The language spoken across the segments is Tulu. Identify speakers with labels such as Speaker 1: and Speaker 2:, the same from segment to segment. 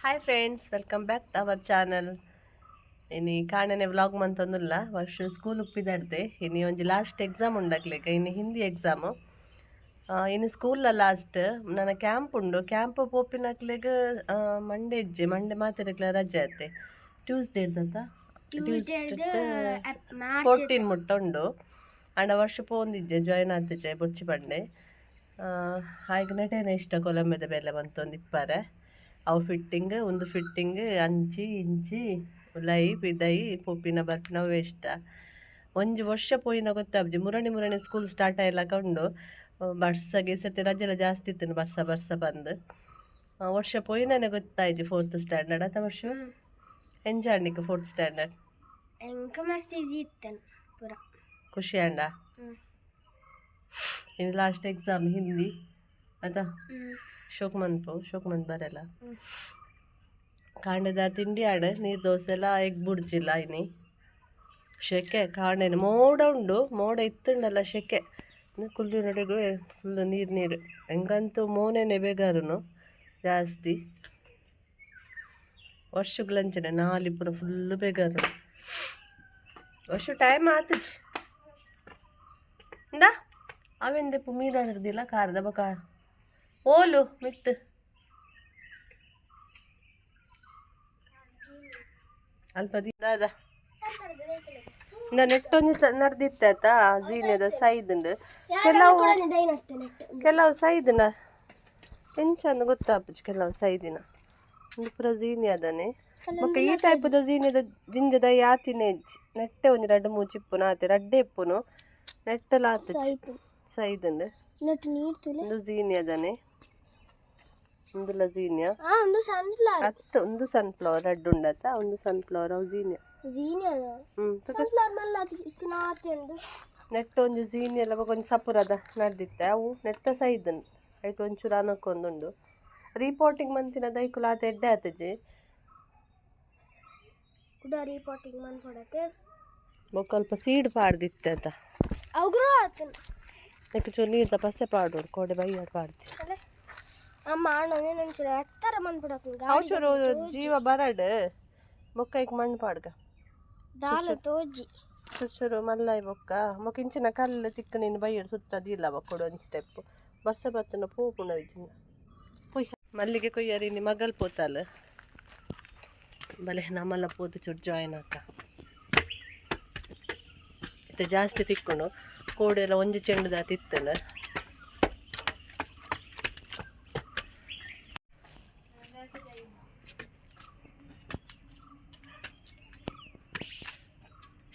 Speaker 1: Hi friends, welcome back to our channel. ಇನಿ ಕಾಣನೆ ವ್ಲಾಗ್ ಮಂತೊಂದುಲ್ಲ. ವರ್ಷ ಸ್ಕೂಲ್ ಉಪ್ಪಿದಡ್ದೆ. ಇನಿ ಒಂಜಿ ಲಾಸ್ಟ್ ಎಕ್ಸಾಮ್ ಉಂಡಕ್ಲೆಗ್. ಇನಿ ಹಿಂದಿ ಎಕ್ಸಾಮು. ಇನಿ ಸ್ಕೂಲ್ಲ ಲಾಸ್ಟ್. ನನ ಕ್ಯಾಂಪ್ ಉಂಡು. ಕ್ಯಾಂಪ್ ಪೋಪಿನಕ್ಲೆಗ್ ಮಂಡೆ ಇಜ್ಜೆ. ಮಂಡೆ ಮಾತೆರೆಗ್ಲ ರಜೆ ಆತೆ. ಟ್ಯೂಸ್ಡೇ ಇರ್ತತ.
Speaker 2: ಟ್ಯೂಸ್ಡೇ.
Speaker 1: 14 ಮುಟ್ಟ ಉಂಡು. ಆಂಡ ವರ್ಷ ಪೋಂದಿಜ್ಜೆ, ಜಾಯ್ನ್ ಆತಿಜೆ ಬೊರ್ಚಿ ಪಂಡೆ. ಆಯ್ಗ್ ನೆಟೇನೆ ಇಷ್ಟ ಕೊಲಂಬೆದ ಬೇಲೆ ಮಂತೊಂದು ಇಪ್ಪರೆ. ಅವು ಫಿಟ್ಟಿಂಗ್ ಉಂದು ಫಿಟ್ಟಿಂಗ್, ಅಂಚಿ ಇಂಚಿ ಉಲಯಿ ಪಿದಯಿ ಪೋಪಿನ ಬರ್ಪಿನ ಅವೇ ಇಷ್ಟ. ಒಂಜಿ ವರ್ಷ ಪೋಯಿನ ಗೊತ್ತಾಪುಜಿ. ಮುರಣಿ ಮುರಣಿ ಸ್ಕೂಲ್ ಸ್ಟಾರ್ಟ್ ಆಯ್ಲಕ ಉಂಡು. ಬರ್ಸಗೆ ಈ ಸರ್ತಿ ರಜೆಲ ಜಾಸ್ತಿ ಇತ್ತು, ಬರ್ಸ ಬರ್ಸ ಬಂದು. ವರ್ಷ ಪೋಯಿನನೆ ಗೊತ್ತಾಯ್ತು. ಫೋರ್ತ್ ಸ್ಟ್ಯಾಂಡರ್ಡ್ ಅತ ವರ್ಷ? ಎಂಚ ಆಂಡಿಕ್ ಫೋರ್ತ್ ಸ್ಟ್ಯಾಂಡರ್ಡ್?
Speaker 2: ಎಂಕ ಮಸ್ತ್ ಈಸಿ ಇತ್ತೇನೆ ಪೂರ.
Speaker 1: ಖುಷಿ ಆಂಡ? ಇನ್ನು ಲಾಸ್ಟ್ ಎಕ್ಸಾಮ್ ಹಿಂದಿ ಆತ? ಶೋಕ್ ಮನ್ಪು, ಶೋಕ್ ಮಂತ್ ಬರಲ್ಲ. ಕಾಂಡೆದ ತಿಂಡಿ ಆಡ್ ನೀರು ದೋಸೆ ಎಲ್ಲ, ಎಗ್ ಬುಡ್ಜಿಲ್ಲ. ಇನಿ ಶೆಕೆ ಕಾಂಡೆನ ಮೋಡ ಉಂಡು. ಮೋಡ ಇತ್ತುಂಡಲ್ಲ ಶೆಕೆ. ಕುಲ್ದು ನಡೆಗು ಫುಲ್ ನೀರು ನೀರು. ಎಂಕಂತೂ ಮೋನೆನೆ ಬೇಗಾರುನು ಜಾಸ್ತಿ. ವರ್ಷಗ್ಲಂಚನೆ ನಾಲಿ ಪೂರ ಫುಲ್ ಬೇಗಾರು. ವರ್ಷ ಟೈಮ್ ಆತಜಿ. ಇಂದಾ ಅವೆಂದೆಪ್ಪು ಮೀರಾಡಿರ್ದಿಲ್ಲ ಕಾರದ ಬಕ ಓಲು ಮಿತ್ತು ಅಲ್ಪ ದಾದ ಇಂದ ನೆಟ್ಟೊಂಜಿ ನಡ್ದಿತ್ತ. ಜೀನಿಯದ ಸೈದುಂಡು ಕೆಲವು. ಕೆಲವು ಸೈದಿನ ಎಂಚ ಅಂದ್ ಗೊತ್ತಾಪುಜಿ. ಕೆಲವು ಸೈದಿನ ಉಂದು ಪೂರ ಜೀನಿ ಅದನೆ. ಬೊಕ್ಕ ಈ ಟೈಪುದ ಜೀನಿದ ಜಿಂಜದ ಯಾತಿನ ಇಜ್ಜಿ. ನೆಟ್ಟೆ ಒಂಜಿ ರಡ್ಡ್ ಮೂಜಿ ಇಪ್ಪುನು ಆತೆ, ರಡ್ಡೆ ಇಪ್ಪುನು. ನೆಟ್ಟೆಲ ಆತುಜಿ, ಸೈದುಂಡು.
Speaker 2: ನೆಟ್ ನೀರ್ ತುಲೆ.
Speaker 1: ಉಂದು ಜೀನಿ ಅದನೆ, ಉಂದುಲ ಜೀನಿಯ.
Speaker 2: ಆ ಒಂದು ಸನ್ಫ್ಲವರ್.
Speaker 1: ಅತ್ತು, ಉಂದು ಸನ್ಫ್ಲವರ್. ರಡ್ಡ್ ಉಂಡತ, ಉಂದು ಸನ್ಫ್ಲವರ್, ಅವು ಜೀನಿಯ.
Speaker 2: ಜೀನಿ ಅದ.
Speaker 1: ತೂಕ.
Speaker 2: ಸನ್ಫ್ಲವರ್ ಮಲ್ಲ ಇತ್ತಿನ ಆತೆ ಉಂಡು.
Speaker 1: ನೆಟ್ಟ ಒಂಜಿ ಜೀನಿ ಎಲ್ಲ ಬೊಕ ಒಂಜಿ ಸಪುರದ ನಡ್ದಿತ್ತೆ. ಅವು ನೆಟ್ಟ ಸೈದುಂಡು. ಐಟ್ ಒಂಚೂರು ಅನಕೊಂದುಂಡು. ರೀಪೋಟಿಂಗ್ ಮಂತಿನ ದೈಕುಲು ಆತ ಎಡ್ಡೆ ಆತುಜಿ.
Speaker 2: ಕುಡ ರೀಪಾಟಿಂಗ್ ಮನ್ಪೊಡತೆ.
Speaker 1: ಬೊಕ್ಕ ಅಲ್ಪ ಸೀಡ್ ಪಾಡ್ದಿತ್ತೆ ಅತ?
Speaker 2: ಅವು ಗ್ರೋ ಆತುಂಡು.
Speaker 1: ನೆಕ್ ಚೂರು ನೀರ್ದ ಪಸೆ ಪಾಡೋಡು. ಕೋಡೆ ಬಯ್ಯಡ್ ಪಾಡ್ದಿ.
Speaker 2: ಅಲ್ಲ ಅಮ್ಮ, ಆಣನೆ ಒಂಚೂರು ಎತ್ತರ ಮನ್ಪೊಡಾಪುಂಡು.
Speaker 1: ಅವು ಚೂರು ಜೀವ ಬರಡ್, ಬೊಕ್ಕ ಐಕ್ ಮಣ್ಣು ಪಾಡ್ಗ.
Speaker 2: ದಾಲ ತೋಜಿ.
Speaker 1: ಚೂರು ಚೂರು ಮಲ್ಲಾಯಿ ಬೊಕ್ಕ ಬೊಕ್ಕ ಇಂಚಿನ ಕಲ್ಲು ತಿಕ್ಕ ನೀನು ಬಯ್ಯಡ್ ಸುತ್ತ ದೀಲ. ಬೊಕ್ಕೊಡು ಒಂಜಿ ಸ್ಟೆಪ್. ಬರ್ಸ ಬತ್ತನ ಪೋಪುಂಡು ಇಜ್ಜಿಂಡ. ಪೊಯ್ ಮಲ್ಲಿಗೆ ಕೊಯ್ಯರಿ ಇನಿ ಮಗಲ್ ಪೋತಾಲ್. ಬಲೆ ನಮ್ಮಲ್ಲ ಪೋತು ಚೂರು ಜಾಯ್ನ್ ಆಕ. ಇತ್ತೆ ಜಾಸ್ತಿ ತಿಕ್ಕುಂಡು. ಕೋಡೆಲ್ಲ ಒಂಜಿ ಚೆಂಡುದ ತಿತ್ತುಂಡು.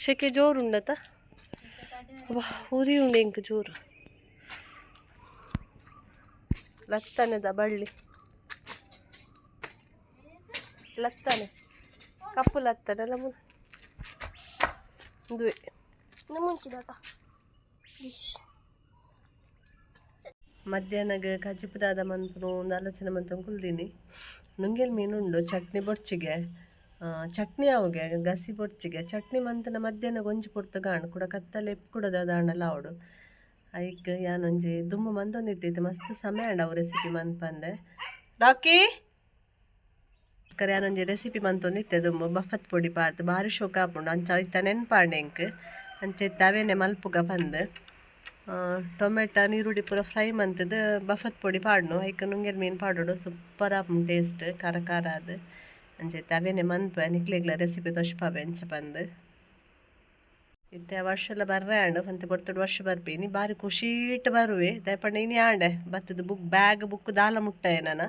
Speaker 1: ಶೆಕೆ ಜೋರುಂಡತ. ಅಬ್ಬಾ, ಉರಿ ಉಂಡು ಎಂಕ್ ಜೋರು. ಲತ್ತನೆದ ಬಳ್ಳಿ ಲತ್ತನೆ, ಕಪ್ಪು ಲತ್ತನೆ ಅಲ್ಲ ಉಂದುವೆ.
Speaker 2: ಮುಂಚಿದತ ಡಿಶ್.
Speaker 1: ಮಧ್ಯಾಹ್ನಗ್ ಕಜಿಪು ದಾದ ಮನ್ಪುನು ಒಂದು ಆಲೋಚನೆ ಮಂತೊಂದು ಕುಲ್ದಿನಿ. ನುಂಗೆಲ್ ಮೀನು ಉಂಡು. ಚಟ್ನಿ ಬೊಡ್ಚಿಗೆ, ಚಟ್ನಿ ಅವುಗೆ ಗಸಿ ಬೊಡ್ಚಿಗೆ. ಚಟ್ನಿ ಮಂತನ ಮಧ್ಯಾಹ್ನ ಒಂಜಿ ಪೊರ್ತು ಗಾಣು ಕುಡ ಕತ್ತಲೆ ಕೂಡ ದಾದಾಂಡಲ ಆವಡು. ಐಕ್ ಯಾನೊಂಜಿ ದುಂಬು ಮಂತೊಂದಿತ್ತಿತ್ತು. ಮಸ್ತ್ ಸಮಯ ಆಂಡ ಅವು ರೆಸಿಪಿ ಮನ್ಪಂದೆ. ರಾಕಿ ಕರೆ ಯಾನೊಂಜಿ ರೆಸಿಪಿ ಮಂತೊಂದಿತ್ತೆ ದುಂಬು, ಬಫತ್ ಪೊಡಿ ಪಾರ್ದ್ ಬಾರಿ ಶೋಕ ಆಪುಂಡು. ಅಂಚ ಇತ್ತ ನೆನ್ಪಾಂಡೆ ಎಂಕ್. ಅಂಚ ಇತ್ತೆ ಅವೇನೆ ಮಲ್ಪುಗ ಪಂದ್. ಟೊಮೆಟೊ ನೀರುಳ್ಳಿ ಪೂರ ಫ್ರೈ ಮಂತುದು ಬಫತ್ ಪೊಡಿ ಪಾಡ್ನು. ಐಕ್ ನುಂಗೆಲ್ ಮೀನು ಪಾಡೋಡು. ಸೂಪರ್ ಆಪುಂಡು ಟೇಸ್ಟ್, ಖಾರ ಖಾರ ಆದ್. ಅಂಚ ಇತ್ತೆ ಅವೇನೆ ಮನ್ಪೆ. ನಿಕ್ಲೆಗ್ಲ ರೆಸಿಪಿ ತೋಜ್ಪಾವೆ ಎಂಚ ಪಂದ್. ಇತ್ತೆ ವರ್ಷಲ ಬರ್ರೆ ಆಂಡ್. ಒಂತೆ ಪೊರ್ತುಡು ವರ್ಷ ಬರ್ಪೆ. ಇನಿ ಬಾರಿ ಖುಷೀಟ್ ಬರುವೆ. ದಾಯೆ ಪಂಡ ಇನಿ ಆಂಡೆ ಬತ್ತದ ಬುಕ್ ಬ್ಯಾಗ್ ಬುಕ್ ದಾಲ ಮುಟ್ಟಯೆ. ನನ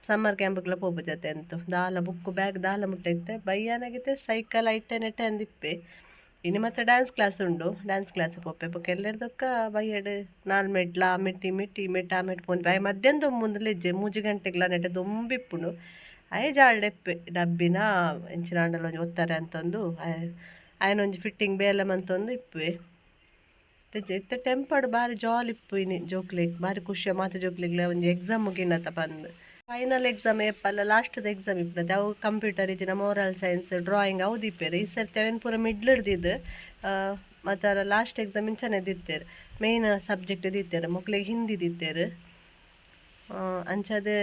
Speaker 1: ಸಮ್ಮರ್ ಕ್ಯಾಂಪ್ಗ್ಲ ಪೋಪುಜತೆ ಅಂತು. ದಾಲ ಬುಕ್ ಬ್ಯಾಗ್ ದಾಲ ಮುಟ್ಟ ಇತ್ತೆ. ಬಯ್ಯಾನಾಗಿತ್ತೆ ಸೈಕಲ್ ಐಟೆ ನೆಟ್ಟೆ ಅಂದಿಪ್ಪೆ. ಇನಿ ಮತ್ತೆ ಡ್ಯಾನ್ಸ್ ಕ್ಲಾಸ್ ಉಂಡು. ಡ್ಯಾನ್ಸ್ ಕ್ಲಾಸ್ ಪೋಪೆ. ಬೊಕ ಎಲ್ಲೆರ್ದೊಕ್ಕ ಬಯ್ಯಡ್ ನಾಲ್ ಮೆಟ್ಲ ಮೆಟ್ಟಿ ಮೆಟ್ಟಿ ಮೆಟ್ಟ ಆ ಮೆಟ್ ಪೋಂದು. ಆಯೆ ಮಧ್ಯಾಹ್ನ ದೊಂಬುಂದುಲ ಇಜ್ಜೆ. 3 ಗಂಟೆಗ್ಲ ನೆಟೆ ದೊಂಬಿಪ್ಪುಂಡು. ಆಯೆ ಜಾಲ್ಡೆಪ್ಪೆ ಡಬ್ಬಿನ ಎಂಚಿನ ಆಂಡಲ ಒಂಜಿ ಒತ್ತಾರೆ ಅಂತಂದು ಆಯೆ ಆಯನೊಂಜಿ ಫಿಟ್ಟಿಂಗ್ ಬೇಲೆ ಮಂತೊಂದು ಇಪ್ಪುವೆ. ಇತ್ತೆ ಟೆಂಪರ್ಡ್ ಬಾರಿ ಜಾಲಿ ಇಪ್ಪು ಇನಿ. ಜೋಕ್ಲೆಗ್ ಬಾರಿ ಖುಷಿ. ಮಾತ ಜೋಕ್ಲೆಗ್ಲ ಒಂಜಿ ಎಕ್ಸಾಮ್ ಮುಗಿನತ ಪಂದ್. ಫೈನಲ್ ಎಕ್ಸಾಮ್ ಏಪಲ್ಲ ಲಾಸ್ಟ್ದ ಎಕ್ಸಾಮ್ ಇಪ್ಪುನತೆ. ಅವು ಕಂಪ್ಯೂಟರ್ ಇಜ್ಜಿನ ಮೋರಲ್ ಸೈನ್ಸ್, ಡ್ರಾಯಿಂಗ್ ಅವು ದೀಪೆರ್. ಈ ಸರ್ತಿ ಅವೆನ್ ಪೂರ ಮಿಡ್ಲ್ ದಿದ್ ಮಾತ ಲಾಸ್ಟ್ ಎಕ್ಸಾಮ್ ಇಂಚನೆ ದಿತ್ತೆರ್. ಮೇನ್ ಸಬ್ಜೆಕ್ಟ್ ದಿತ್ತೆರ್. ಮೊಕ್ಲೆಗ್ ಹಿಂದಿ ದಿತ್ತೆರ್. ಅಂಚಾದ್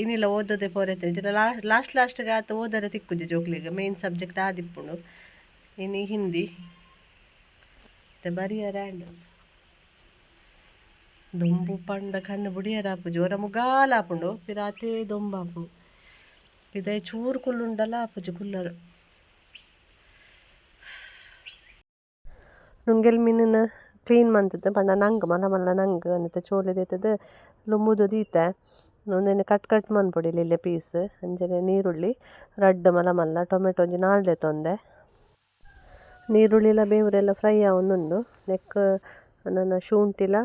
Speaker 1: ಇನಿಲ ಓದದೆ ಪೋರೆತೆ ಲಾಸ್ಟ್ ಲಾಸ್ಟ್ ಲಾಸ್ಟ್ಗೆ ಆತ ಓದರೆ ತಿಕ್ಕುಜಿ ಜೋಕ್ಲಿಗೆ ಮೇನ್ ಸಬ್ಜೆಕ್ಟ್ ಆದಿಪ್ಪುಂಡು ಇನಿ ಹಿಂದಿ ಇತ್ತೆ ಬರಿಯರ ಆಂಡ್ ದೊಂಬು ಪಂಡ ಕಣ್ಣು ಬುಡಿಯರ ಆಪುಜಿ ಒರ ಮುಗಾಲ ಆಪುಂಡು ಪಿರಾತೆ ದೊಂಬಾಪುಂಡು ಪಿದೈ ಚೂರು ಕುಲ್ಲುಂಡಲ ಆಪುಜಿ ಕುಲ್ಲರು. ನುಂಗೆಲ್ ಮೀನುನು ಕ್ಲೀನ್ ಮಂತುದು ಪಂಡ ನಂಗ್ ಮಲ್ಲ ಮಲ್ಲ ನಂಗ್ ಅಂಚ ಚೋಲಿ ದೆತ್ತುದು ಲುಂಬುದು ದೀತೆ ಉಂದೆನ್ ಕಟ್ ಕಟ್ ಮನ್ಪೊಡು ಎಲ್ಯ ಪೀಸ್ ಅಂಚನೆ ನೀರುಳ್ಳಿ ರಡ್ಡ್ ಮಲ್ಲ ಮಲ್ಲ ಟೊಮೆಟೊ ಒಂಜಿ ನಾಲ್ ದೆತ್ತೊಂದೆ ನೀರುಳ್ಳಿಲ ಬೇವುರೆಲ ಫ್ರೈ ಆವೊಂದುಂಡು ನೆಕ್ಕ್ ನನ ಶುಂಠಿಲ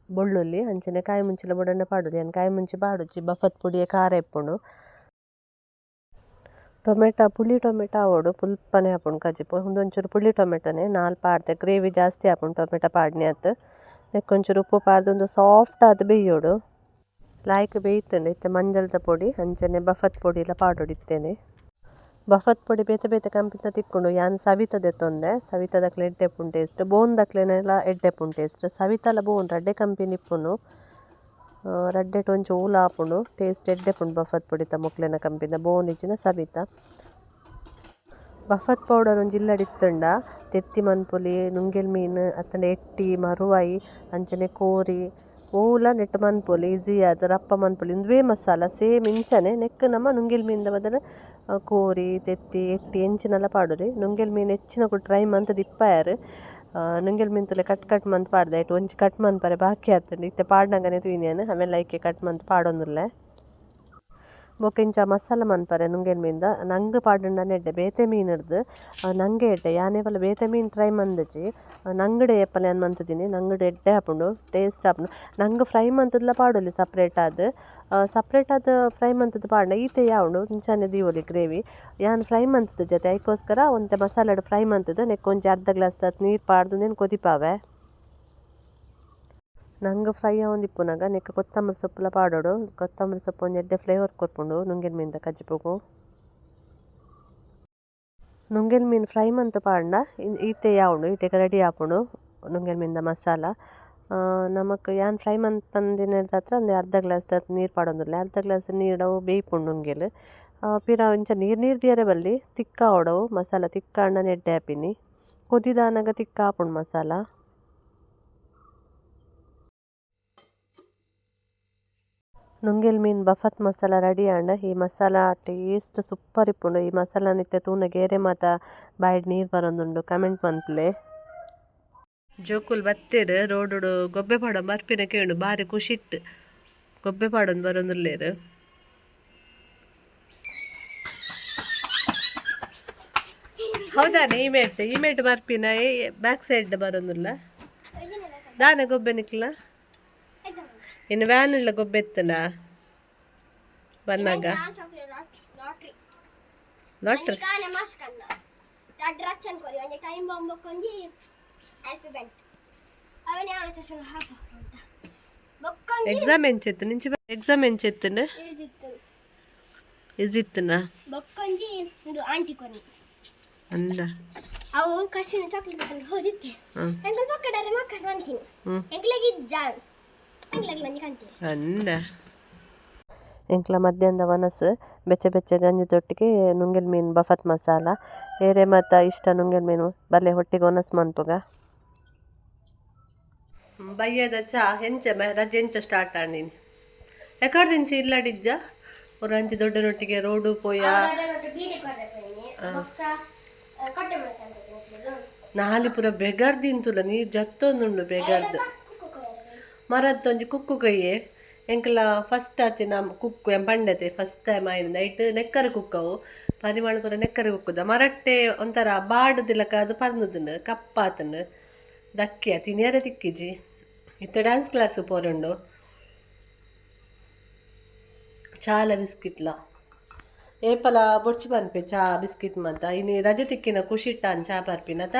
Speaker 1: ಬೊಳ್ಳುಳ್ಳಿ ಅಂಚನೆ ಕಾಯಿ ಮುಂಚಿಲ ಬೋಡಾಂಡ ಪಾಡೊಲಿ ಯಾನ್ ಕಾಯಿ ಮುಂಚಿ ಪಾಡುಜಿ ಬಫತ್ ಪೊಡಿಯೆ ಖಾರ ಇಪ್ಪುಂಡು. ಟೊಮೆಟೊ ಪುಳಿ ಟೊಮೆಟೊ ಆವೊಡು ಪುಲ್ಪನೆ ಆಪುಂಡು ಕಜಿಪು ಉಂದೊಂಚೂರು ಪುಳಿ ಟೊಮೆಟೊನೆ ನಾಲ್ ಪಾಡ್ದೆ ಗ್ರೇವಿ ಜಾಸ್ತಿ ಆಪುಂಡು ಟೊಮೆಟೊ ಪಾಡ್ನೆ ಆತ್ ನೆಕ್ಕ್ ಒಂಚೂರು ಉಪ್ಪು ಪಾಡ್ದ್ ಉಂದು ಸಾಫ್ಟ್ ಆದ್ ಬೇಯೋಡು ಲಾಯ್ಕ್ ಬೇಯ್ತುಂಡು ಇತ್ತೆ ಮಂಜಲ್ದ ಪೊಡಿ ಅಂಚನೆ ಬಫತ್ ಪೊಡಿಲ ಪಾಡೊಡು ಇತ್ತೆನೆ. ಬಫತ್ ಪೊಡಿ ಬೇತೆ ಬೇತೆ ಕಂಪನಿದ ತಿಕ್ಕುಂಡು ಯಾನ್ ಸವಿತ ದೆತ್ತೊಂದೆ ಸವಿತದಕ್ಲೆ ಎಡ್ಡೆ ಇಪ್ಪುಂಡು ಟೇಸ್ಟ್ ಬೋನ್ ದಕ್ಲೆನೆಲ ಎಡ್ಡೆ ಇಪ್ಪುಂಡು ಟೇಸ್ಟ್ ಸವಿತಲ ಬೋನ್ ರಡ್ಡೆ ಕಂಪನಿ ಇಪ್ಪುನು ರಡ್ಡೆಟ್ ಒಂಜಿ ಓಲ ಆಪುಂಡು ಟೇಸ್ಟ್ ಎಡ್ಡೆ ಇಪ್ಪುಂಡು ಬಫತ್ ಪೊಡಿತ ಮೊಕ್ಲೆನ ಕಂಪನಿದ ಬೋನ್ ಇಜ್ಜಿಂಡ ಸವಿತ. ಬಫತ್ ಪೌಡರ್ ಒಂಜಿ ಇಲ್ಲಡ್ ಇತ್ತುಂಡ ತೆತ್ತಿ ಮನ್ಪೊಲಿ ನುಂಗೆಲ್ ಮೀನ್ ಅತ್ತಂಡ ಎಟ್ಟಿ ಮರುವಾಯಿ ಅಂಚನೆ ಕೋರಿ ಓಲ ನೆಟ್ಟ್ ಮನ್ಪೊಲಿ ಈಸಿ ಆದ್ ರಪ್ಪ ಮನ್ಪೊಲಿ ಉಂದುವೇ ಮಸಾಲ ಸೇಮ್ ಇಂಚನೆ ನೆಕ್ಕ್ ನಮ ನುಂಗೆಲ್ ಮೀನ್ದ ಬದಲು ಕೋರಿ ತೆತ್ತಿ ಎಟ್ಟಿ ಎಂಚಿನಲ ಪಾಡೊಲಿ ನುಂಗೆಲ್ ಮೀನ್ ಹೆಚ್ಚಿನಕುಲು ಟ್ರೈ ಮಂತುದು ಇಪ್ಪಯೆರ್ ನುಂಗೆಲ್ ಮೀನ್ ತೂಲೆ ಕಟ್ ಕಟ್ ಮಂತ್ ಪಾಡ್ದೆ ಐಟ್ ಒಂಜಿ ಕಟ್ ಮನ್ಪರೆ ಬಾಕಿ ಆತುಂಡು ಇತ್ತೆ ಪಾಡ್ನಗನೆ ತೂಯಿನಿ ಯಾನ್ ಆಮೇಲೆ ಐಕೆ ಕಟ್ ಮಂತ್ ಪಾಡೊಂದುಲ್ಲೆ. ಬೊಕ ಇಂಚ ಮಸಾಲ ಮನ್ಪರೆ ನುಂಗೆಲ್ ಮೀನ್ದ ನಂಗ್ ಪಾಡುಂಡನೆ ಎಡ್ಡೆ ಬೇತೆ ಮೀನ್‌ರ್ದ್ ನಂಗೆ ಎಡ್ಡೆ ಯಾನ್ ಏಪಲ ಬೇತೆ ಮೀನ್ ಟ್ರೈ ಮಂದಿಜಿ ನಂಗ್‌ಡೆ ಏಪಲ ಯಾನ್ ಮಂತಿದ್ದೀನಿ ನಂಗ್‌ಡ್ ಎಡ್ಡೆ ಆಪುಂಡು ಟೇಸ್ಟ್ ಆಪುಂಡು ನಂಗ್ ಫ್ರೈ ಮಂತುದ್ಲ ಪಾಡೊಲಿ ಸಪ್ರೇಟ್ ಆದ್ ಸಪ್ರೇಟ್ ಆದ್ ಫ್ರೈ ಮಂತುದು ಪಾಡ್ಂಡ ಈತೆ ಯಾವುಂಡು ಇಂಚನೆ ದೀವೊಲಿ ಗ್ರೇವಿ ಯಾನ್ ಫ್ರೈ ಮಂತುದು ಜತೆ ಐಕೋಸ್ಕರ ಒಂತೆ ಮಸಾಲೆಡ್ ಫ್ರೈ ಮಂತುದು ನೆಕ್ಕ್ ಒಂಜಿ ಅರ್ಧ ಗ್ಲಾಸ್ ದಾತ್ ನೀರ್ ಪಾಡ್ದ್ ಉಂದೆನ್ ಕೊದಿಪಾವೆ. ನಂಗ್ ಫ್ರೈ ಆವೊಂದಿಪ್ಪುನಗ ನೆಕ್ಕ್ ಕೊತ್ತಂಬರಿ ಸೊಪ್ಪುಲ ಪಾಡೊಡು ಕೊತ್ತಂಬರಿ ಸೊಪ್ಪು ಒಂಜಿ ಎಡ್ಡೆ ಫ್ಲೇವರ್ ಕೊರ್ಪುಂಡು ನುಂಗೆಲ್ ಮೀನ್ದ ಕಜಿಪುಗು. ನುಂಗೆಲ್ ಮೀನ್ ಫ್ರೈ ಮಂತ್ ಪಾಡ್ಂಡ ಈತೆ ಯಾವುಂಡು ಈತೆಗ್ ರೆಡಿ ಆಪುಂಡು ನುಂಗೆಲ್ ಮೀನ್ದ ಮಸಾಲ ನಮಕ್ ಯಾನ್ ಫ್ರೈ ಮನ್ಪಂದಿನೆಡ್ದಾತ್ರ ಒಂಜಿ ಅರ್ಧ ಗ್ಲಾಸ್ ದಾತ್ ನೀರ್ ಪಾಡೊಂದುಲ್ಲೆ ಅರ್ಧ ಗ್ಲಾಸ್ ನೀರ್ಡ್ ಅವು ಬೇಯ್ಪುಂಡು ನುಂಗೆಲ್ ಪಿರ ಇಂಚ ನೀರ್ ನೀರ್ ದೀಯರೆ ಬಲ್ಲಿ ತಿಕ್ಕ ಆವೊಡು ಅವು ಮಸಾಲ ತಿಕ್ಕ ಆಂಡನೆ ಎಡ್ಡೆ ಆಪಿನಿ ಕೊದಿದಾನಗ ತಿಕ್ಕ ಆಪುಂಡು ಮಸಾಲ. ನುಂಗೆಲ್ ಮೀನ್ ಬಫತ್ ಮಸಾಲ ರೆಡಿ ಆಂಡ ಈ ಮಸಾಲ ಟೇಸ್ಟ್ ಸೂಪರ್ ಇಪ್ಪುಂಡು ಈ ಮಸಾಲ ಇತ್ತೆ ತೂನಗ ಏರೆ ಮಾತ ಬಾಯಿಡ್ ನೀರ್ ಬರೊಂದುಂಡು ಕಮೆಂಟ್ ಮನ್ಪುಲೆ. ಜೋಕುಲು ಬತ್ತೆರ್ ರೋಡುಡು ಗೊಬ್ಬೆ ಪಾಡೊಂದು ಬರ್ಪಿನ ಕೇಂಡು ಬಾರಿ ಖುಷಿಟ್ ಗೊಬ್ಬೆ ಪಾಡೊಂದು ಬರೊಂದುಲ್ಲೆರ್. ಹೌದಾನೆ ಈ ಮೇಟ್ ಈ ಮೇಟ್ ಬರ್ಪಿನ ಬ್ಯಾಕ್ ಸೈಡ್ ಬರೊಂದುಲ್ಲ ದಾನೆ ಗೊಬ್ಬೆ ನಿಕ್ಲ ಇನ್ನು ವ್ಯಾನ್ ಇಲ್ಲ ಗೊಬ್ಬೆ ಎತ್ತುಂಡ ಬನ್ನಾಗ ಲಾಟ್ರಿ ಎಕ್ಸಾಮ್ ಎಂಚೆತ್ತು ನಿಂಚಿ ಎಕ್ಸಾಮ್ ಎಂಚೆತ್ತುಂಡು ಇಜಿತ್ತುನ
Speaker 2: ಬೊಕ್ಕೊಂಜಿ ಒಂದು ಆಂಟಿ ಕೊನಿ
Speaker 1: ಅಂದ
Speaker 2: ಅವು ಕಶಿನ ಚಾಕ್ಲೇಟ್ ತಗೊಂಡು ಹೋದಿತ್ತೆ ಎಂಕಲ್ ಪಕ್ಕಡರೆ ಮಕ್ಕಳು ಅಂತೀನಿ ಎಂಕ್ಲೆಗ್ ಇಜ್ಜಾನ್ ಎಂಕ್ಲೆಗ್ ಒಂಜಿ ಕಂತೀನಿ
Speaker 1: ಅಂದ. ಎಂಕ್ಲ ಮಧ್ಯಾಹ್ನದ ವನಸ್ ಬೆಚ್ಚ ಬೆಚ್ಚ ಗಂಜಿ ದೊಟ್ಟಿಗೆ ನುಂಗೆಲ್ ಮೀನು ಬಫತ್ ಮಸಾಲ ಏರೆ ಮಾತ ಇಷ್ಟ ನುಂಗೆಲ್ ಮೀನು ಬಲ್ಲೆ ಹೊಟ್ಟಿಗೆ ಒನಸ್ ಮನ್ಪುಗ. ಬಯ್ಯದ ಚಾ ಎಂಚ ರಜೆ ಎಂಚ ಸ್ಟಾರ್ಟ್ ಆಂಡಿನಿ ಎಕರ್ದಿಂಚ ಇಲ್ಲಡಿಜ್ಜ ಒರಂಚಿ ದೊಡ್ಡ ನೊಟ್ಟಿಗೆ ರೋಡು ಪೋಯ ನಾಲಿ ಪೂರ ಬೆಗರ್ ತಿಂತುಲ ನೀರು ಜತ್ತೊಂದುಂಡು ಬೆಗರ್ದು ಮರತ್ತೊಂಜಿ ಕುಕ್ಕು ಕೊಯ್ಯೆ ಎಂಕಲ ಫಸ್ಟ್ ಆತಿನ ಕುಕ್ಕು ಎಂ ಪಂಡತೆ ಫಸ್ಟ್ ಟೈಮ್ ಆಯ್ನ ನೈಟ್ ನೆಕ್ಕರೆ ಕುಕ್ಕವು ಪರಿಮಳ ಪೂರ ನೆಕ್ಕರೆ ಕುಕ್ಕುದ ಮರಟ್ಟೆ ಒಂಥರ ಬಾಡುದಿಲಕ ಅದು ಪರ್ನುದುಂಡು ಕಪ್ಪಾತುಂಡು ದಕ್ಕಿಯ ತಿನಿಯರೆ ತಿಕ್ಕಿಜಿ ಇತ್ತೆ ಡ್ಯಾನ್ಸ್ ಕ್ಲಾಸ್ ಪೋರುಂಡು ಚಾಲ ಬಿಸ್ಕಿಟ್ಲ ಏಪಲ ಬೊಡ್ಚಿ ಪನ್ಪೆ ಚಾ ಬಿಸ್ಕಿಟ್ ಮಾತ ಇನಿ ರಜೆ ತಿಕ್ಕಿನ ಖುಷಿಟ್ಟಾನ್ ಚಾ ಪರ್ಪಿನತ.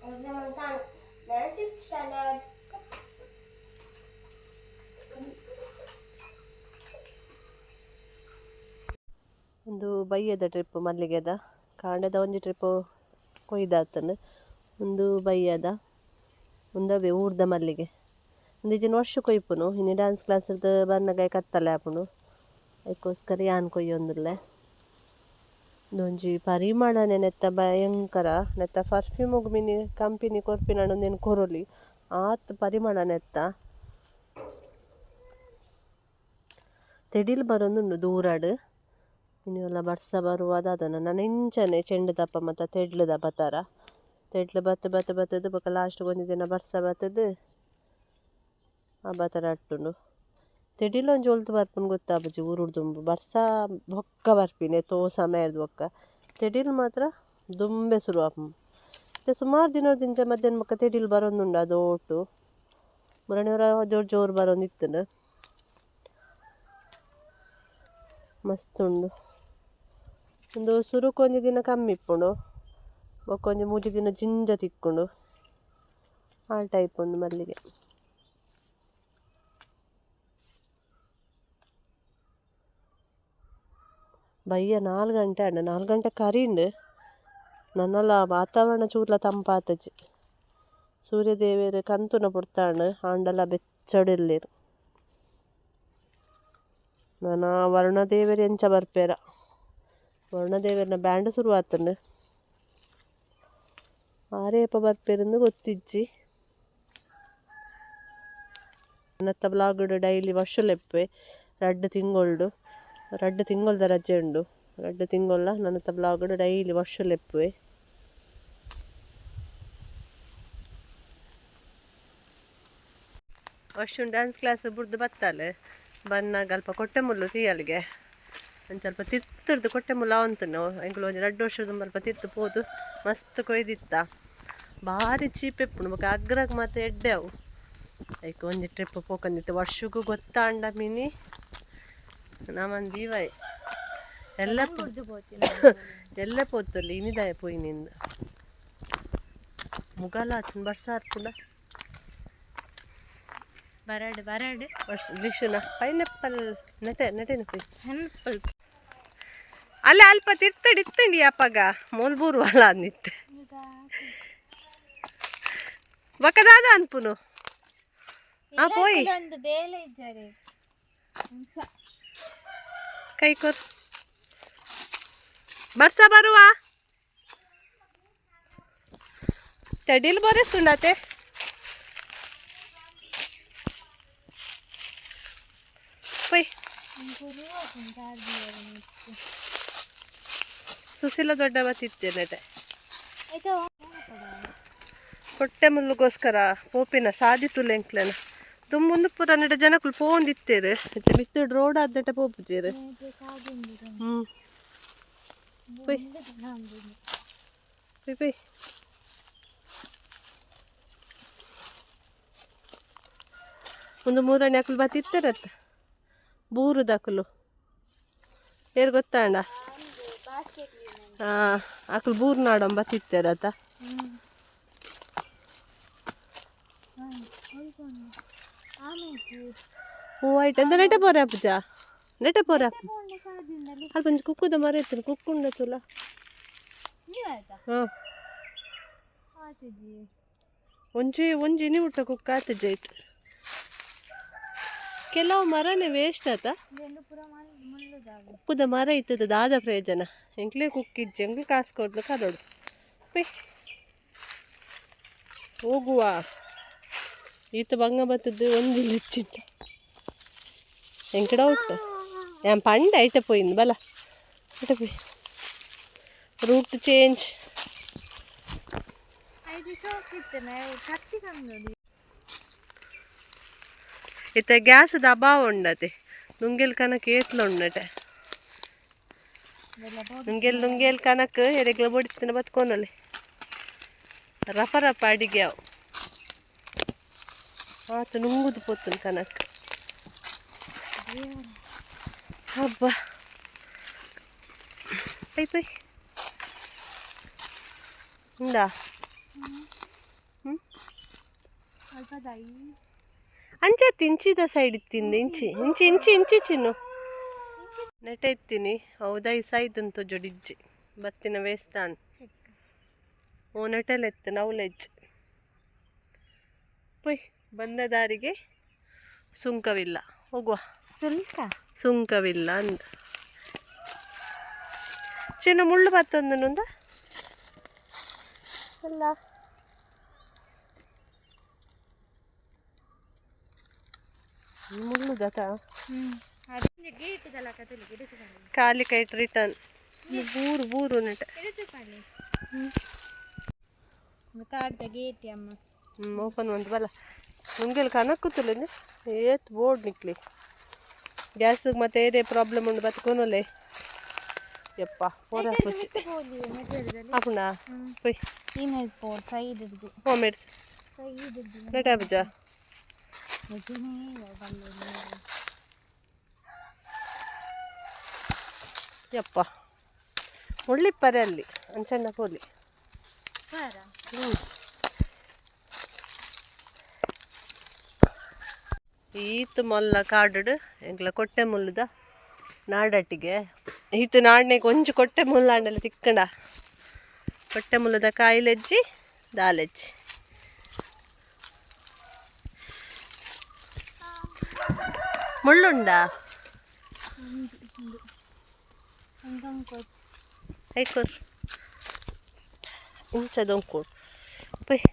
Speaker 2: ಎಕ್ಸಾಮ್ ಅಂತ ನಾನು ಫಿಫ್ತ್ ಸ್ಟ್ಯಾಂಡರ್ಡ್.
Speaker 1: ಒಂದು ಬಯ್ಯದ ಟ್ರಿಪ್ ಮಲ್ಲಿಗೆದ ಕಾಂಡೆದ ಒಂಜಿ ಟ್ರಿಪ್ ಕೊಯ್ದಾತನು ಒಂದು ಬಯ್ಯದ ಉಂದವೇ ಊರ್ದ ಮಲ್ಲಿಗೆ. ಒಂದಿಜಿನ ವರ್ಷ ಕೊಯ್ಪುನು ಇನಿ ಡ್ಯಾನ್ಸ್ ಕ್ಲಾಸ್ ಬನ್ನಗ ಕತ್ತಲೆ ಆಪುಂಡು. ಅದಕ್ಕೋಸ್ಕರ ಯಾನ್ ಕೊಯ್ಯೊಂದುಲ್ಲೆ. ಒಂಜಿ ಪರಿಮಳನೆ ನೆತ್ತ ಭಯಂಕರ. ನೆತ್ತ ಪರ್ಫ್ಯೂಮುಗು ಮಿನಿ ಕಂಪನಿ ಕೊರ್ಪಿನ ಉಂದೆನ್ ಕೊರೊಲಿ ಆತ್ ಪರಿಮಳ ನೆತ್ತ. ತೆಡಿಲ್ ಬರೊಂದುಂಡು ದೂರಡ್. ಇನಿ ಓಲ ಬರ್ಸ ಬರುವ ದಾದನ ನನ ಇಂಚನೆ ಚೆಂಡು ದಪ್ಪ ಮತ ತೆಡ್ಲುದ ಬತ್ತಾರ. ತೆಡ್ಲು ಬತ್ತು ಬತ್ತು ಬತ್ತದು ಬೊಕ ಲಾಸ್ಟ್ ಒಂಜಿ ದಿನ ಬರ್ಸ ಬತ್ತದು ಆ ಬತ್ತರ ಅಟ್ಟುಂಡು. ತೆಡಿಲ್ ಒಂಜಿ ಒಲ್ತು ಬರ್ಪುಂಡು ಗೊತ್ತಾಪುಜಿ ಊರುಡು ದುಂಬು ಬರ್ಸ ಬೊಕ್ಕ ಬರ್ಪಿನಿ ಏತೋ ಸಮಯ ಬೊಕ್ಕ. ತೆಡಿಲ್ ಮಾತ್ರ ದುಂಬೆ ಸುರು ಆಪುಂಡು. ಇತ್ತೆ ಸುಮಾರು ದಿನೊರ್ದಿಂಚ ಮಧ್ಯಾಹ್ನ ಬೊಕ್ಕ ತೆಡಿಲ್ ಬರೊಂದುಂಡು ಅದು ಒಟ್ಟು. ಮುರಣಿ ಜೋರು ಜೋರು ಬರೊಂದಿತ್ತುಂಡು. ಮಸ್ತ್ ಉಂಡು. ಉಂದು ಸುರುಕು ಒಂಜಿ ದಿನ ಕಮ್ಮಿ ಇಪ್ಪುಂಡು. ಬೊಕ್ಕ ಒಂಜಿ ಮೂಜಿ ದಿನ ಜಿಂಜ ತಿಕ್ಕುಂಡು. ಆ ಟೈಪ್ ಉಂದು ಮಲ್ಲಿಗೆ. ಬಯ್ಯ 4 ಗಂಟೆ ಆಂಡ್. 4 ಗಂಟೆ ಕರೀಂಡ್. ನನಲ ವಾತಾವರಣ ಚೂರ್ಲ ತಂಪಾತಜಿ. ಸೂರ್ಯದೇವೆರ್ ಕಂತುನ ಪೊರ್ತಾಂಡ್ ಆಂಡಲ ಬೆಚ್ಚಡಿಲ್ಲೆರ್. ನನ ವರುಣ ದೇವೆರ್ ಎಂಚ ಬರ್ಪೇರ. ವರುಣ ದೇವೆರ್ನ ಬ್ಯಾಂಡ್ ಸುರು ಆತುಂಡು. ಆರೇ ಏಪ ಬರ್ಪೇರಿಂದು ಗೊತ್ತಿಜ್ಜಿ. ನತ್ತ ಬ್ಲಾಗ್ ಡೈಲಿ ವರ್ಷಲೆಪ್ಪೆ ರಡ್ಡ್ ತಿಂಗೊಳ್ಡು. ರಡ್ಡ್ ತಿಂಗೊಳ್ದ ರಜೆ ಉಂಡು. ರಡ್ಡ್ ತಿಂಗೊಳ್ಲ ನನತ ಬ್ಲಾಗ್ ಡೈಲಿ ವರ್ಷಲೆಪ್ಪುವೆ. ವರ್ಷ ಡ್ಯಾನ್ಸ್ ಕ್ಲಾಸ್ ಬುಡ್ದು ಬತ್ತಾಲೆ. ಬನ್ನಾಗ ಅಲ್ಪ ಕೊಟ್ಟೆ ಮುಲ್ಲು ತೀಯಲ್ಗೆ. ಒಂಜಿ ಸ್ವಲ್ಪ ತಿರ್ತುರ್ದು ಕೊಟ್ಟೆ ಮುಲ್ಲು ಆವಂತುಂಡು. ಎಂಕುಲು ಒಂಜಿ ರಡ್ಡ್ ವರ್ಷದ ಅಲ್ಪ ತಿರ್ತು ಪೋದು ಮಸ್ತ್ ಕೊಯ್ದಿತ್ತ. ಬಾರಿ ಚೀಪ್ ಇಪ್ಪುಂಡು ಬೊಕ ಅಗ್ರಗ್ ಮಾತ ಎಡ್ಡೆ ಅವು. ಐಕ್ ಒಂಜಿ ಟ್ರಿಪ್ ಪೋಕಂದಿತ್ತು ವರ್ಷಗೂ ಗೊತ್ತಾಂಡ ಮಿನಿ ನಮನ್ ದೀವಾಯ್ ಎಲ್ಲ ಎಲ್ಲ ಪೋತೊಲಿ ಇನಿದಾಯ ಪೋಯಿನಿಂದು. ಮುಗಲ ಆತುಂಡು ಬರ್ಸ ಆರ್ಪುಂಡ.
Speaker 3: ಬರಡ್ ಬರಡ್.
Speaker 1: ವರ್ಷ ವಿಶುನ ಪೈನಾಪಲ್ ನೆಟೆ ನೆಟೆನ ಪೋಯಿ.
Speaker 3: ಪೈನಾಪಲ್.
Speaker 1: ಅಲ್ಲ ಅಲ್ಪ ತಿರ್ತಡಿ ಇತ್ತಂಡಿ ಅಪ್ಪಗ ಮೋಲ್ಬೂರು ಅಲ್ಲ ಅಂದಿತ್ತೆ. ಬೊಕ ದಾದ ಅನ್ಪುನು ಆ ಪೋಯಿ.
Speaker 3: ಒಂದು ಬೇಲೆ ಇದ್ದಾರೆ.
Speaker 1: ಕೈ ಕೊರ್. ಬರ್ಸ ಬರುವ ತೆಡಿಲ್ ಬರೆಸ್ತುಂಡಾತೆ. ಪೋಯ್. ಸುಶೀಲ ದೊಡ್ಡ ಬತ್ತಿತ್ತೆ ನೆಟೆ. ಕೊಟ್ಟೆ ಮುಲ್ಲುಗೋಸ್ಕರ ಪೋಪಿನ ಸಾದಿ ತುಲೆಂಕ್ಲೆನ ದುಂಬುಂದು ಪೂರ ನೆಟ ಜನಕುಲು ಪೋಂದಿತ್ತೇರು. ಇತ್ತೆ ಮಿತ್ತ್ ರೋಡ್ ಆದ್ ನೆಟೆ ಪೋಪುಜೆರ್. ಪೋಯ್ ಪೋಯ್ ಪೋಯ್. ಒಂದು ಮೂರನೇ ಅಕುಲು ಬತ್ತಿತ್ತರತ್ತ ಬೂರುದಕುಲು ಏರ್ ಗೊತ್ತಾಂಡ. ಅಕುಲು ಬೂರು ನಾಡಂ ಬತ್ತಿತ್ತೇರತ್ತ. ಓ ಆಯ್ತು ಎಂತ ನೆಟೆ ಪೋರೆ ಅಪ್ಪುಜ ನೆಟೆ ಪೋರೆ ಅಪ್ಪು. ಅಲ್ಪ ಒಂಜಿ ಕುಕ್ಕುದ ಮರ ಇತ್ತು ಕುಕ್ಕುಂಡ ತುಲ. ಹಾಂ ಒಂಜಿ ಒಂಜಿ ಇನಿ ಮುಟ್ಟ ಕುಕ್ಕ ಆತಜ ಆಯ್ತು. ಕೆಲವು ಮರನೇ ವೇಸ್ಟ್ ಆತ. ಕುಕ್ಕುದ ಮರ ಇತ್ತದ ದಾದ ಪ್ರಯೋಜನ. ಎಂಕ್ಲೇ ಕುಕ್ಕಿಜ್ಜಿ ಎಂಕ್ಲೆ ಕಾಸು ಕೊಡ್ಲು ಕದೋಡು. ಪೊಯ್ ಹೋಗುವ. ಈತ ಬಂಗ ಬತ್ತದ್ದು ಒಂದಿಲ್ಲ ಇಚ್ಚಿಂಟ ಎಂಕಡ ಉಂಟು. ಯಾನ್ ಪಂಡ ಐಟ ಪೋಯಿಂದು ಬಲ ಐಟ ಪೋಯಿ. Route change. ಇತ್ತೆ ಗ್ಯಾಸ್ದ ಅಭಾವ ಉಂಡತೆ. ನುಂಗೆಲ್ ಕನಕ್ ಏತ್ಲ ಉಂಡಟೆ. ನುಂಗೆಲ್ ನುಂಗೆಲ್ ಕನಕ್ ಎರೆಗ್ಲ ಬೊಡಿತ್ತಿನ ಬತ್ಕೊನೊಲಿ. ರಪ ರಪ ಅಡಿಗೆ ಅವು. ಆತು ನುಂಗುದು ಪೋತುಂಡು ಕನಕ್. ಹಬ್ಬ ಪೈ ಪೈ ಉಂಡಾ. ಅಂಚ ಇಂಚಿದ ಸೈಡ್ ಇತ್ತಿಂದ ಇಂಚಿ ಇಂಚಿ ಇಂಚಿ ಇಂಚಿ ಚಿನ್ನು ನೆಟ ಇತ್ತೀನಿ. ಹೌದಾ ಈ ಸೈದ್ ತೋಜೊಡಿಜ್ಜಿ ಬತ್ತಿನ ವೇಸ್ಟ್ ಆಂಡ್. ಓ ನೆಟೆಲ್ ಎತ್ತು ನೌಲೆಜ್ಜಿ. ಪೊಯ್ ಬಂದ ದಾರಿಗೆ ಸುಂಕವಿಲ್ಲ, ಹೋಗುವ.
Speaker 3: ಸುಲ್ಕ.
Speaker 1: ಸುಂಕವಿಲ್ಲ ಅಂದ ಚಿನ್ನ ಮುಳ್ಳು ಬತ್ತೊಂದು ನೊಂದ ಅಲ್ಲ. ಮುಳ್ಳು ದತ. ಖಾಲಿ ಕೈಟ್ ರಿಟರ್ನ್. ಬೂರು ಬೂರು ನೆಟ.
Speaker 3: ಕಾಡ್ದ ಗೇಟ್ ಅಮ್ಮ.
Speaker 1: ಹ್ಞೂ, ಓಪನ್ ಒಂದು ಬಲ್ಲ ನುಂಗೆಲ್ ಕನಕ್ಕುತ್ತಲೆ ಏತ್ ಬೋರ್ಡ್ ನಿಕ್ಲಿ. ಗ್ಯಾಸ್ ಮತ್ತೆ ಏದೇ ಪ್ರಾಬ್ಲಮ್ ಉಂಡು ಬತ್ಕೊನೊಲೆ. ಯಪ್ಪ, ಪೋರ ಪುಚ್ಚಿ ಆಪುಂಡಾ ಪೊಯ್.
Speaker 3: ಏನಾಯ್ತು ಸೈಡ್ ಹಿಡ್ದು.
Speaker 1: ಹೋಮೇಡ್.
Speaker 3: ಸೈಡ್ ಹಿಡ್ದು.
Speaker 1: ನೆಟ ಬುಜ. ಯಪ್ಪ, ಮುಳ್ಳಿಪ್ಪರೆ ಅಲ್ಲಿ ಅಂಚಣ್ಣ ಪೋಲಿ. ಹ್ಞೂ, ಈತ್ ಮೊಲ್ಲ ಕಾಡುಡು ಎಂಕ್ಲ ಕೊಟ್ಟೆ ಮುಲ್ಲುದ ನಾಡಟ್ಟಿಗೆ. ಈತ ನಾಡನೆಗೆ ಒಂಜಿ ಕೊಟ್ಟೆ ಮುಲ್ಲಾಂಡಲ ತಿಕ್ಕಂಡ. ಕೊಟ್ಟೆ ಮುಲ್ಲದ ಕಾಯಿಲೆಜ್ಜಿ ದಾಲೆಜ್ಜಿ. ಮುಳ್ಳುಂಡಾ? ಐಕೋರ್ ಇಂಚ ದೊಂಕೋಡು ಪೊಯ್.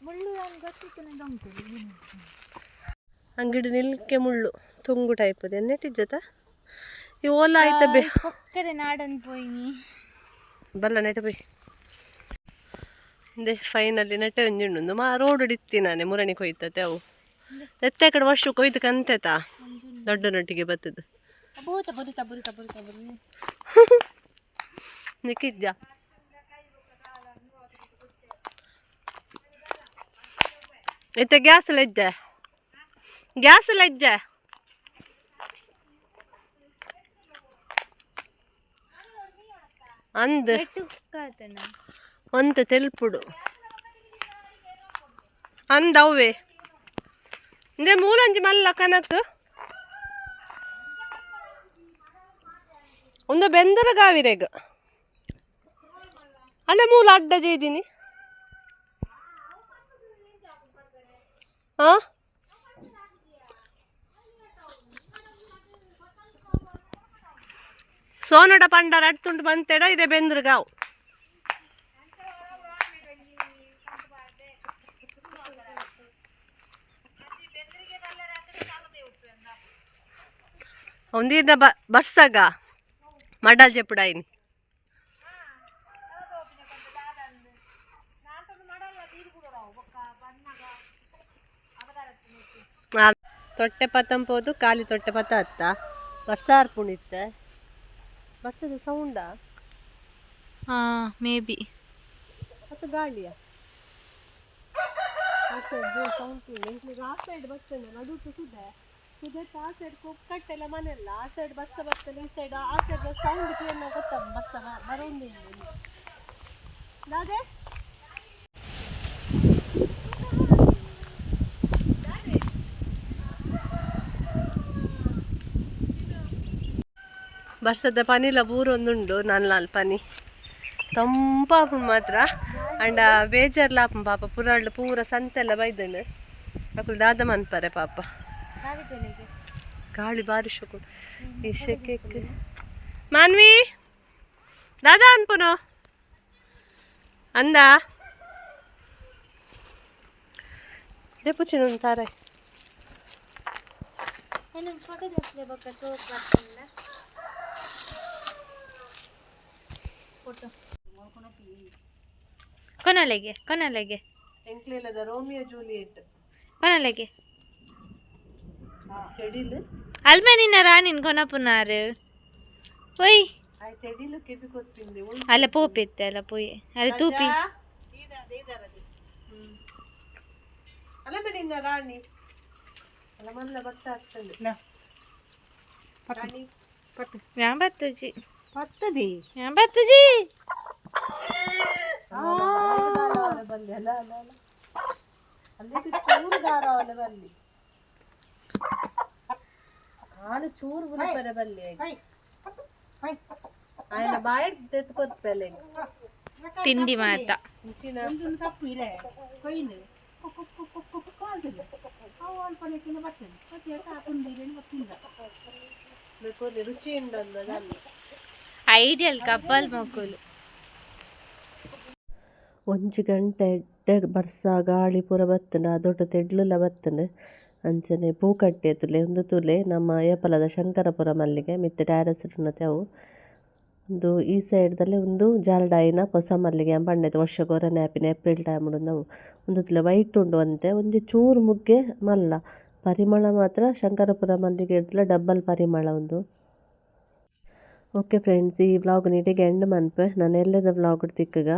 Speaker 3: ಮುಳ್ಳು ಗೊತ್ತಿತ್ತು.
Speaker 1: ಅಂಗಡಿ ನಿಲ್ಕೆ ಮುಳ್ಳು ತುಂಗು ಟೈಪ್ ಎನ್ನೆಟ್ಟಿಜ್ಜತ ಈ ಓಲ ಆಯ್ತ ಬೇ.
Speaker 3: ಒಕ್ಕಡೆ ನಾಡನ್ ಪೋಯಿನಿ.
Speaker 1: ಬಲ್ಲ ನೆಟ ಪೋಯ್. ಇಂದೆ ಫೈನಲ್ಲಿ ನೆಟ್ಟೆ ಒಂಜಿ ಉಂಡು ಮಾ ರೋಡ್ ಇತ್ತಿ ನಾನೆ ಮುರಣಿ ಕೊಯ್ತತೆ ಅವು ನೆತ್ತೆ ಕಡೆ ವರ್ಷ ಕೊಯ್ದು ಕಂತೆತ ದೊಡ್ಡ ನೊಟ್ಟಿಗೆ ಬತ್ತದು.
Speaker 3: ಭೂತ ಬರುತ್ತ ಬರುತ್ತ ಬರುತ್ತ ಬರು.
Speaker 1: ನಿಕ್ಕಿಜ್ಜ ಇತ್ತೆ ಗ್ಯಾಸ್ ಲಜ್ಜೆ, ಗ್ಯಾಸ್ ಲಜ್ಜೆ ಅಂದ್. ಒಂತೆ ತೆಲ್ಪುಡು ಅಂದ ಅವೇ ಇಂದೆ ಮೂಲಂಜಿ ಮಲ್ಲ ಕನಕ್ ಒಂದು ಬೆಂದರ ಗಾವಿರೆಗ್ ಅಲ್ಲೇ ಮೂಲ ಅಡ್ಡ ಜೇದಿನಿ. ಹಾ, ಸೋನಡ ಪಂಡಾರ ಅಡ್ತುಂಡು ಬಂತೆಡ ಇದೆ ಬೆಂದ್ರ ಗಾವ್. ಒಂದಿನ ಬ ಬರ್ಸಾಗ ಮಡಲ್ ಜೆಪ್ಪುಡಾಯಿನಿ. ತೊಟ್ಟೆ ಪತ್ತಂಪೋದು ಖಾಲಿ ತೊಟ್ಟೆ ಪತ್ತ ಅತ್ತ ಬರ್ಸಾರ್ ಪುಣಿತ್ತೆ ಬರ್ತದೆ ಸೌಂಡಾ?
Speaker 3: ಹಾ, ಮೇ ಬಿ.
Speaker 1: ಮತ್ತು ಗಾಳಿಯ ಸೌಂಡ್. ಆ ಸೈಡ್ ಬರ್ತದೆ, ನಡುಟು ಸುದೆ ಸುದೆಟ್ ಆ ಸೈಡ್ ಕೊಕ್ಕಟ್ಟೆಲ್ಲ ಮನೆಲ್ಲ. ಆ ಸೈಡ್ ಬಸ್ಸ ಬರ್ತದೆ, ಈ ಸೈಡ್ ಆ ಸೈಡ್ ಸೌಂಡ್ ಕೇಳ ಗೊತ್ತ ಬಸ್ಸ ಬರೋಂದು ದಾದೆ. ಬರ್ಸದ ಪನಿಲ ಬೂರೊಂದುಂಡು ನಲ್ನಾಲ್ ಪನಿ ತಂಪಾಪುಂಡು ಮಾತ್ರ. ಅಂಡ ಬೇಜಾರ್ಲ ಆಪುಂಡು ಪಾಪ. ಪುರಾಳ್ಲು ಪೂರ ಸಂತೆಲ್ಲ ಬೈದುಂಡು. ಅಕುಲು ದಾದ ಮನ್ಪರೆ ಪಾಪ. ಗಾಳಿ ಬಾರಿ ಶೋಕು ಈ ಶೆಕೆಕ್. ಮಾನ್ವಿ, ದಾದಾ ಅನ್ಪುನು ಅಂದ ದೇಪುಚಿನ ತಾರೆ.
Speaker 3: ಫೋಟೋ ಬೊಕ್ಕ ಸೋಪ್ ಬರ್ತಲ್ಲ ಫೋಟೋ. ಕೊನಲೆಗೆ ಕೊನಲೆಗೆ.
Speaker 1: ಎಂಕ್ಲೇಲದ ರೋಮಿಯೋ ಜೂಲಿಯೆಟ್.
Speaker 3: ಕೊನಲೆಗೆ.
Speaker 1: ತೆಡಿಲು.
Speaker 3: ಅಲ್ಮೆ ನಿನ್ನ ರಾಣಿನ್ ಕೊನಪುನಾರು ಒಯ್.
Speaker 1: ಆಯ್ ತೆಡಿಲು ಕೆಬಿ ಕೊತ್ತಿಂದೆ.
Speaker 3: ಅಲ್ಲ ಪೋಪಿತ್ತೆ ಅಲ್ಲ ಪೋಯಿ ಅಲ್ಲ ತೂಪಿ.
Speaker 1: ಅಲ್ಲ ನಿನ್ನ ರಾಣಿ ಅಲ್ಲ ಮಲ್ಲ ಬರ್ಸ ಆಗ್ತದೆ ರಾಣಿ.
Speaker 3: ഞാൻ പത്തുಜಿ.
Speaker 1: ಪತ್ತದಿ.
Speaker 3: ഞാൻ പത്തുಜಿ.
Speaker 1: ಬಲ್ಲಿ ಅಲ್ಲ ಅಲ್ಲ ಅಲ್ಲ ಅಲ್ಲಿ ಚೂರು ದಾರವಲ್ಲ ಬಲ್ಲಿ ಆನು ಚೂರು ಬುಲಿಪರೆ ಬಲ್ಲಿ ಆಯನ ಬಾಯ್ ತೆತ್ಕೊತ್ಪೆಲೆ.
Speaker 3: ತಿಂಡಿ ಮಾತ.
Speaker 1: ಇಂಚಿನ ರುಚಿ ಉಂಡು.
Speaker 3: ಐಡಿಯಲ್ ಕಪ್ಪಲ್ ಮೊಕುಲು.
Speaker 1: ಒಂಜಿ ಗಂಟೆ ಎಡ್ಡೆ ಬರ್ಸ ಗಾಳಿ ಪೂರ ಬತ್ತುಂಡು, ಆ ದೊಡ್ಡ ತೆಡ್ಲುಲ ಬತ್ತುಂಡು. ಅಂಚನೆ ಪೂ ಕಟ್ಟೆ ತುಲೆ ಉಂದು ತುಲೆ ನಮ್ಮ ಏಪಲದ ಶಂಕರಪುರ ಮಲ್ಲಿಗೆ ಮಿತ್ತ್ ಟ್ಯಾರಸ್ ಉನ್ನತೆ ಅವು. ಉಂದು ಈ ಸೈಡ್ದಲ್ಲಿ ಉಂದು ಜಾಲ್ಡಾಯಿನ ಪೊಸ ಮಲ್ಲಿಗೆ ಪಂಡೆತ್ ವರ್ಷಗೊರನೆ ಆಪಿನ ಏಪ್ರಿಲ್ ಟೈಮ್ ಉಂದು. ಉಂದು ತುಲೆ ವೈಟ್ ಉಂಡು ಒಂತೆ, ಒಂಜಿ ಚೂರು ಮುಗ್ಗೆ ಮಲ್ಲ. ಪರಿಮಳ ಮಾತ್ರ ಶಂಕರಪುರ ಮಲ್ಲಿಗೆ ಇರ್ದಲ ಡಬ್ಬಲ್ ಪರಿಮಳ ಉಂದು. ಓಕೆ ಫ್ರೆಂಡ್ಸ್, ಈ ವ್ಲಾಗ್ ಇಡೆಗೆ ಎಂಡ್ ಮನ್ಪೆ. ನಾನು ಎಲ್ಲದ ವ್ಲಾಗ್ ತಿಕ್ಕುಗ.